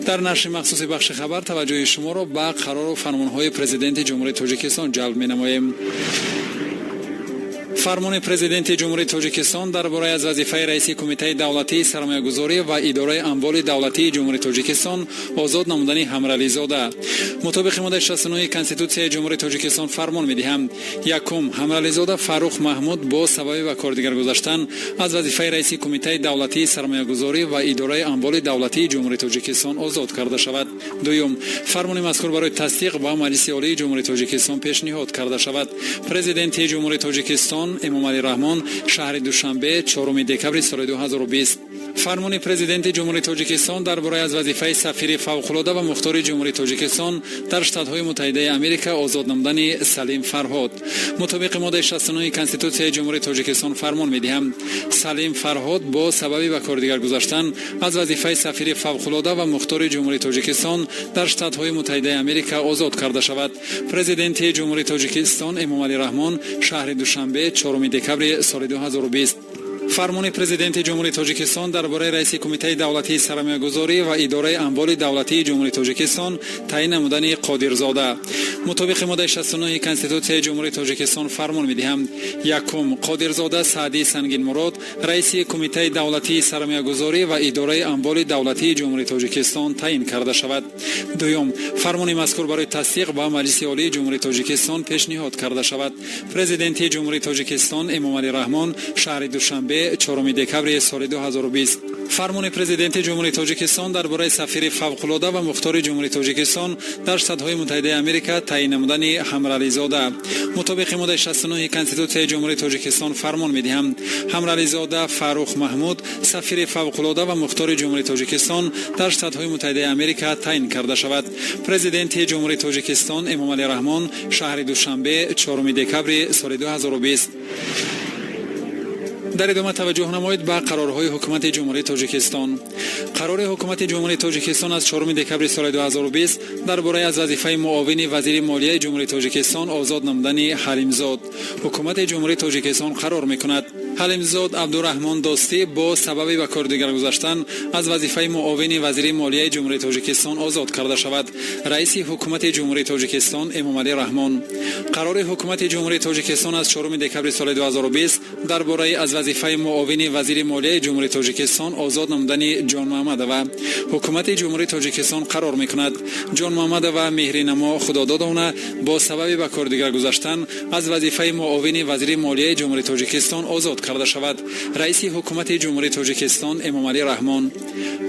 Дар нашри махсуси бахши хабар таваҷҷӯҳи шуморо ба қарору фармонҳои Президенти Ҷумҳурии Тоҷикистон ҷалб менамоем. Фармони Президенти Ҷумҳурии Тоҷикистон дар бораи аз вазифаи раиси Кумитаи давлатии сармоягузорӣ ва идораи амволи давлатии Ҷумҳурии Тоҷикистон озод намудани Ҳамрализода. Мутобиқи моддаи 69 Конститутсияи Ҷумҳурии Тоҷикистон фармон медиҳам: якум, Ҳамрализода Фаррух Маҳмуд бо сабаби ба кор дигар гузаштан аз вазифаи раиси Кумитаи давлатии сармоягузорӣ ва идораи амволи давлатии Ҷумҳурии Тоҷикистон озод карда шавад. Дуюм, фармони мазкур барои тасдиқ ба Маҷлиси Олии Ҷумҳурии Тоҷикистон пешниҳод карда шавад. Президенти Ҷумҳурии Тоҷикистон Эмомалӣ Раҳмон, шаҳри Душанбе, 4 декабри соли 2020. Фармони Президенти Ҷумҳурии Тоҷикистон дар бораи аз вазифаи сафири фавқулода ва мухтори Ҷумҳурии Тоҷикистон дар Штатҳои Муттаҳидаи Америка озод намудани Салим Фарҳод. Мутобиқи моддаи 69 Конститутсияи Ҷумҳурии Тоҷикистон фармон медиҳам: Салим Фарҳод бо сабаби ба кор дигар гузаштан аз вазифаи сафири фавқулода ва мухтори Ҷумҳурии Тоҷикистон дар Штатҳои Муттаҳидаи Америка озод карда шавад. Президенти Ҷумҳурии Тоҷикистон Эмомалӣ Раҳмон, шаҳри Душанбе, 4 декабри соли 2020. Фармони Президенти Ҷумҳурии Тоҷикистон дар бораи раиси Кумитаи давлатии сармоягузорӣ ва идораи амволи давлатии Ҷумҳурии Тоҷикистон таъин намудани Қодирзода. Мутобиқи моддаи 69 Конститутсияи Ҷумҳурии Тоҷикистон фармон медиҳам: якум, Қодирзода Саъдӣ Сангинмурод раиси Кумитаи давлатии сармоягузорӣ ва идораи амволи давлатии Ҷумҳурии Тоҷикистон таъин карда шавад. Дуюм, фармони мазкур барои тасдиқ ба Маҷлиси Олии Ҷумҳурии Тоҷикистон пешниҳод карда шавад. Президенти Ҷумҳурии Тоҷикистон Эмомалӣ Раҳмон, шаҳри Душанбе, 4 декабри соли 2020. Фармони Президенти Ҷумҳурии Тоҷикистон дар бораи сафири фавқулода ва мухтори Ҷумҳурии Тоҷикистон дар Штатҳои Муттаҳидаи Америка таъин намудани Ҳамрализода. Мутобиқи моддаи 69 Конститутсияи Ҷумҳурии Тоҷикистон фармон медиҳам: Ҳамрализода Фаррух Маҳмуд сафири фавқулода ва мухтори Ҷумҳурии Тоҷикистон дар Штатҳои Муттаҳидаи Америка таъин карда шавад. Президенти Ҷумҳурии Тоҷикистон Эмомалӣ Раҳмон, шаҳри Душанбе, 4 декабри соли 2020. Дар идома таваҷҷӯҳ намоед ба қарорҳои Ҳукумати Ҷумҳурии Тоҷикистон. Қарори Ҳукумати Ҷумҳурии Тоҷикистон аз 4 декабри соли 2020 дар бораи аз вазифаи муовини вазири молияи Ҷумҳурии Тоҷикистон озод намудани Ҳалимзод. Ҳукумати Ҷумҳурии Тоҷикистон қарор мекунад: Ҳалимзод Абдураҳмон Достӣ бо сабаби ба кор дигар гузаштан аз вазифаи муовини вазири молияи Ҷумҳурии Тоҷикистон озод карда шавад. Раиси Ҳукумати Ҷумҳурии Тоҷикистон Эмомалӣ Раҳмон. Қарори Ҳукумати Ҷумҳурии Тоҷикистон аз 4 декабри соли 2020 дар бораи аз вазифаи муовини вазири молияи Ҷумҳурии Тоҷикистон озод намудани Ҷонмуҳаммадова. Ҳукумати Ҷумҳурии Тоҷикистон қарор мекунад: Ҷонмуҳаммадова Меҳринамо Худододовна бо сабаби ба кор дигар гузаштан аз вазифаи муовини вазири молияи Ҷумҳурии Тоҷикистон озод карда шавад. Раиси Ҳукумати Ҷумҳурии Тоҷикистон Эмомалӣ Раҳмон.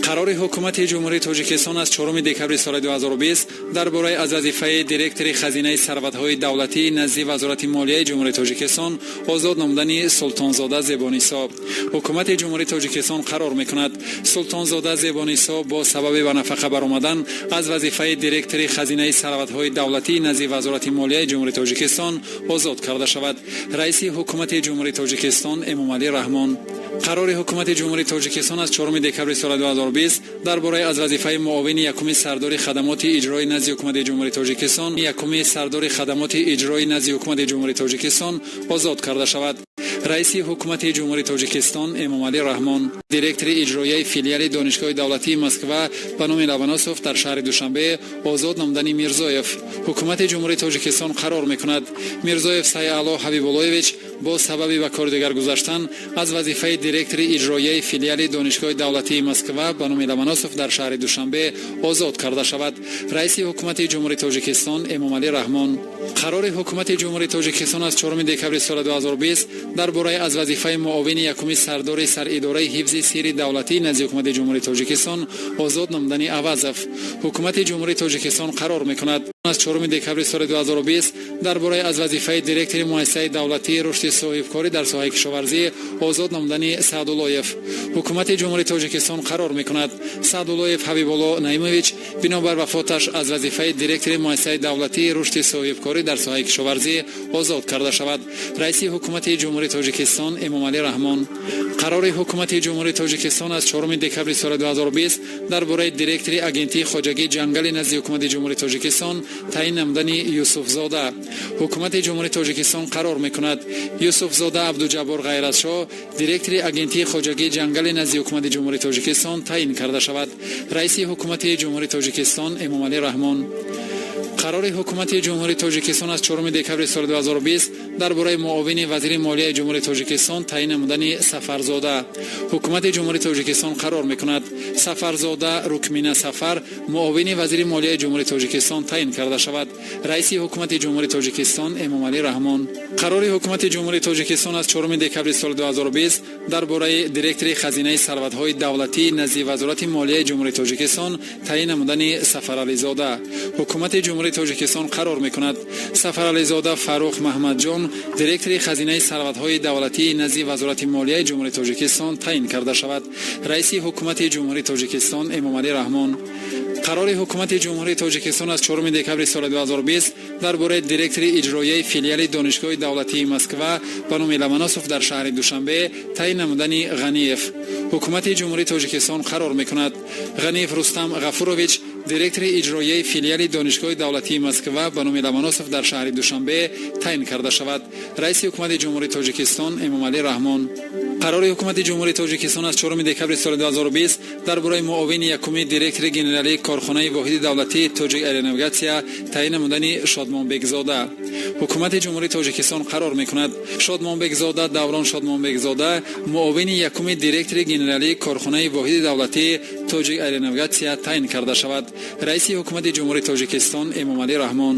Қарори Ҳукумати Ҷумҳурии Тоҷикистон аз 4 декабри соли 2020 дар бораи аз вазифаи директори Хазинаи сарватҳои давлатии назди Вазорати молияи Ҷумҳурии Тоҷикистон озод намудани Султонзода Зебонисо. Ҳукумати Ҷумҳурии Тоҷикистон қарор мекунад: Султонзода Зебонисо бо сабаби ба нафақа баромадан аз вазифаи директори Хазинаи сарватҳои давлатии назди Вазорати молияи Ҷумҳурии Тоҷикистон озод карда шавад. Раиси Ҳукумати Ҷумҳурии Тоҷикистон Эмомалӣ Раҳмон. Қарори Ҳукумати Ҷумҳурии Тоҷикистон аз 4 декабри соли 2020 дар бораи аз вазифаи муовини якуми сардори хадамоти иҷроӣ назди Ҳукумати Ҷумҳурии Тоҷикистон якуми сардори хадамоти иҷроӣ назди Ҳукумати Ҷумҳурии Тоҷикистон озод карда шавад. Раиси Ҳукумати Ҷумҳурии Тоҷикистон Эмомалӣ Раҳмон. Директори иҷроияи филиали Донишгоҳи давлатии Москва ба номи Ломоносов дар шаҳри Душанбе озод намудани Мирзоев. Ҳукумати Ҷумҳурии Тоҷикистон қарор мекунад: Мирзоев Сайалло Ҳабибуллоевич бо сабаби ба кори дигар гузаштан аз вазифаи директори иҷроияи филиали Донишгоҳи давлатии Москва ба номи Ломоносов дар шаҳри Душанбе озод карда шавад. Раиси Ҳукумати Ҷумҳурии Тоҷикистон Эмомалӣ Раҳмон. Қарори Ҳукумати Ҷумҳурии Тоҷикистон аз 4 декабри соли 2020 дар бораи аз вазифаи муовини якуми сардори Саридораи ҳифзи сирри давлатии назди Ҳукумати Ҷумҳурии Тоҷикистон озод намудани Авазов. Ҳукумати Ҷумҳурии Тоҷикистон қарор мекунад: аз 4 декабри соли 2020 дар бораи аз вазифаи директори Муассисаи давлатии рушди соҳибкорӣ дар соҳаи кишоварзӣ озод намудани Саъдуллоев. Ҳукумати Ҷумҳурии Тоҷикистон қарор мекунад: Саъдуллоев Ҳабибулло Наимович бинобар вафоташ аз вазифаи директори Муассисаи давлатии рушди соҳибкорӣ дар соҳаи кишоварзӣ озод карда шавад. Раиси Ҳукумати Ҷумҳурии Тоҷикистон Эмомалӣ Раҳмон. Қарори Ҳукумати Ҷумҳурии Тоҷикистон аз 4 декабри соли 2020 дар бораи директори Агентии хоҷагии ҷангали назди Ҳукумати Ҷумҳурии Тоҷикистон таъин намудани Юсуфзода. Ҳукумати Ҷумҳурии Тоҷикистон қарор мекунад: Юсуфзода Абдуҷаббор Ғайратшоҳ директори Агентии хоҷагии ҷангали назди Ҳукумати Ҷумҳурии Тоҷикистон таъин карда шавад. Раиси Ҳукумати Ҷумҳурии Тоҷикистон Эмомалӣ Раҳмон. Қарори Ҳукумати Ҷумҳурии Тоҷикистон аз 4 декабри соли 2020 дар бораи муовини вазири молияи Ҷумҳурии Тоҷикистон таъин намудани Сафарзода. Ҳукумати Ҷумҳурии Тоҷикистон қарор мекунад: Сафарзода Рукмина Сафар муовини вазири молияи Ҷумҳурии Тоҷикистон таъин карда шавад. Раиси Ҳукумати Ҷумҳурии Тоҷикистон Эмомалӣ Раҳмон. Қарори Ҳукумати Ҷумҳурии Тоҷикистон аз 4 декабри соли 2020 дар бораи директори Хазинаи сарватҳои давлатӣ назди Вазорати молияи Ҷумҳурии Тоҷикистон таъин намудани Сафарализода. Ҳукумати Ҷумҳурии Тоҷикистон қарор мекунад: Сафарализода Фаррух Маҳмадҷон директори Хазинаи сарватҳои давлатии назди Вазорати молияи Ҷумҳурии Тоҷикистон таъин карда шавад. Раиси Ҳукумати Ҷумҳурии Тоҷикистон Эмомалӣ Раҳмон. Қарори Ҳукумати Ҷумҳурии Тоҷикистон аз 4 декабри соли 2020 дар бораи директори иҷроияи филиали Донишгоҳи давлатии Москва ба номи Ломоносов дар шаҳри Душанбе таъин намудани Ғаниев. Ҳукумати Ҷумҳурии Тоҷикистон қарор мекунад: Ғаниев Рустам Ғафурович директори иҷроияи филиали Донишгоҳи давлатии Москва ба номи Ломоносов дар шаҳри Душанбе таъин карда шавад. Раиси Ҳукумати Ҷумҳурии Тоҷикистон Эмомалӣ Раҳмон. Қарори Ҳукумати Ҷумҳурии Тоҷикистон аз 4 декабри соли 2020 дар бораи муовини якуми директори генералии корхонаи воҳиди давлатии Тоҷик Аэронавигатсия таъин намудани Шодмонбекзода. Ҳукумати Ҷумҳурии Тоҷикистон қарор мекунад: Шодмонбекзода Даврон Шодмонбекзода муовини якуми директори генералии корхонаи воҳиди давлатии Тоҷик Аэронавигатсия таъин карда шавад. Раиси Ҳукумати Ҷумҳурии Тоҷикистон Эмомалӣ Раҳмон.